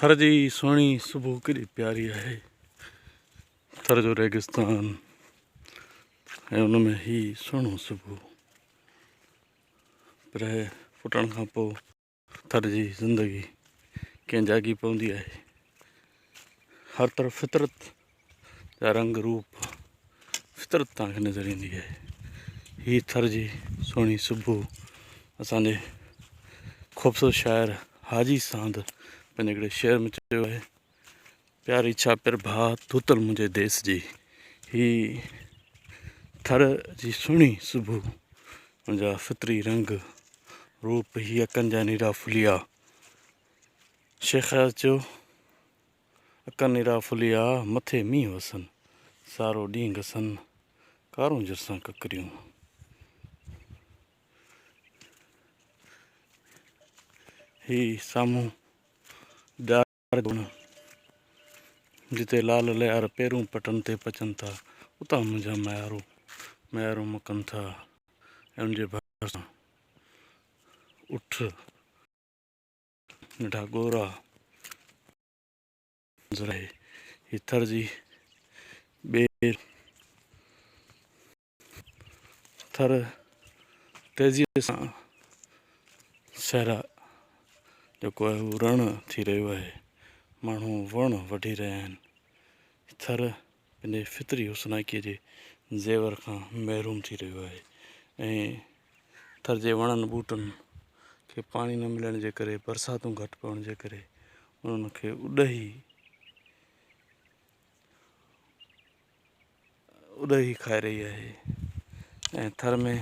ٿر جي سهڻي صبح ڪيڏي پياري آهي. ٿر جو ريگستان ۽ ان ۾ هي سهڻو صبح. پرهه ڦٽڻ کان پوء ٿر جي زندگي ڪئين جاڳي پوندي آهي. هر طرف فطرت جا رنگ روپ فطرت توهان کي نظر ايندي آهي. هي ٿر جي سهڻي صبح اسان جي خوبصورت شاعر حاجي ساند پنهنجي هڪڙي شعر ۾ چيو آهي پياري ڇا پرڀا ڌوتل منهنجي ديس جي هي ٿر جي سهڻي صبح منهنجا فطري رنگ روپ هي اڪن جا نيرا ڦليا شيخ اياز چيو اڪن نيرا ڦليا مٿي مينهن وسن سارو ڏينهن گسن ڪارونجهر سان ڪڪريون. هي سامهون ڄار جو وڻ جتي لال ليار پيرون پٽن تي پچن ٿا اتان منهنجا ميارو ميارون مڪن ٿا ۽ ان جي ڀرسان اٺ ننڍا ڳورا منظر آهي هي ٿر جي ٻير ٿر تيزيء سان صحرا جيڪو آهي اهو رڻ ٿي رهيو آهي ماڻهو وڻ وڍي رهيا آهن ٿر پنهنجي فطري حسناڪيء جي زيور کان محروم ٿي رهيو آهي ۽ ٿر جي وڻن ٻوٽن کي پاڻي نه ملڻ جي ڪري برساتون گهٽ پوڻ جي ڪري انهن کي اڏهي اڏهي کائي رهي آهي ۽ ٿر ۾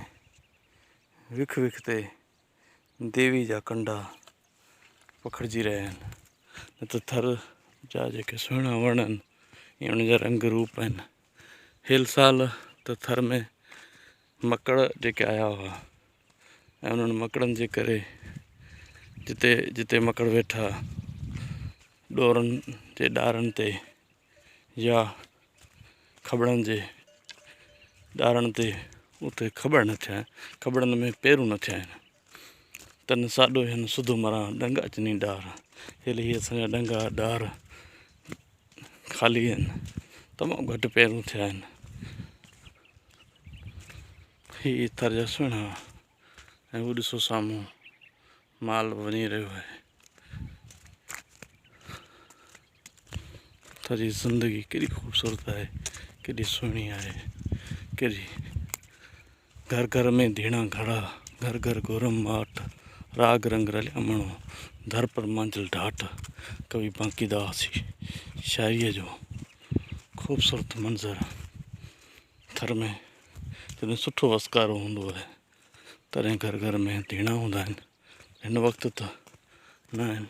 وک وک تي ديوي جا ڪنڊا پکڙجي رهيا آهن نه ته ٿر جا جيڪي سهڻا وڻ آهن ۽ ان جا رنگ روپ آهن هيل سال ته ٿر ۾ مڪڙ جيڪي آيا هئا ۽ انهن مڪڙن جي ڪري جتي جتي مڪڙ ويٺا ڏورن جي ڏارن تي يا کٻڙن جي ڏارن تي اتي کٻڙ نه ٿيا کٻڙن ۾ پيرون نه ٿيا آهن تن ساڏو هن سڌو مران ڏنگا چني ڏار هيل هي اسان جا ڏنگا ڏار خالي آهن تمام گهٽ پيرون ٿيا آهن هي ٿر جا سهڻا ۽ هو ڏسو سامهون مال وڃي رهيو آهي ٿر جي زندگي ڪيڏي خوبصورت آهي ڪيڏي سهڻي آهي ڪيڏي گهر گهر ۾ ڌيڻا گهڙا گهر گهر گورم ماٺ راڳ رنگ رليا مڻو ڌر پر مانجهيل ڍاٽ ڪوي بانڪي داس جي شاعريء جو خوبصورت منظر ٿر ۾ جڏهن سٺو وسڪارو هوندو آهي تڏهن گهر گهر ۾ ڌيڻا هوندا آهن هن وقت ته نه آهن.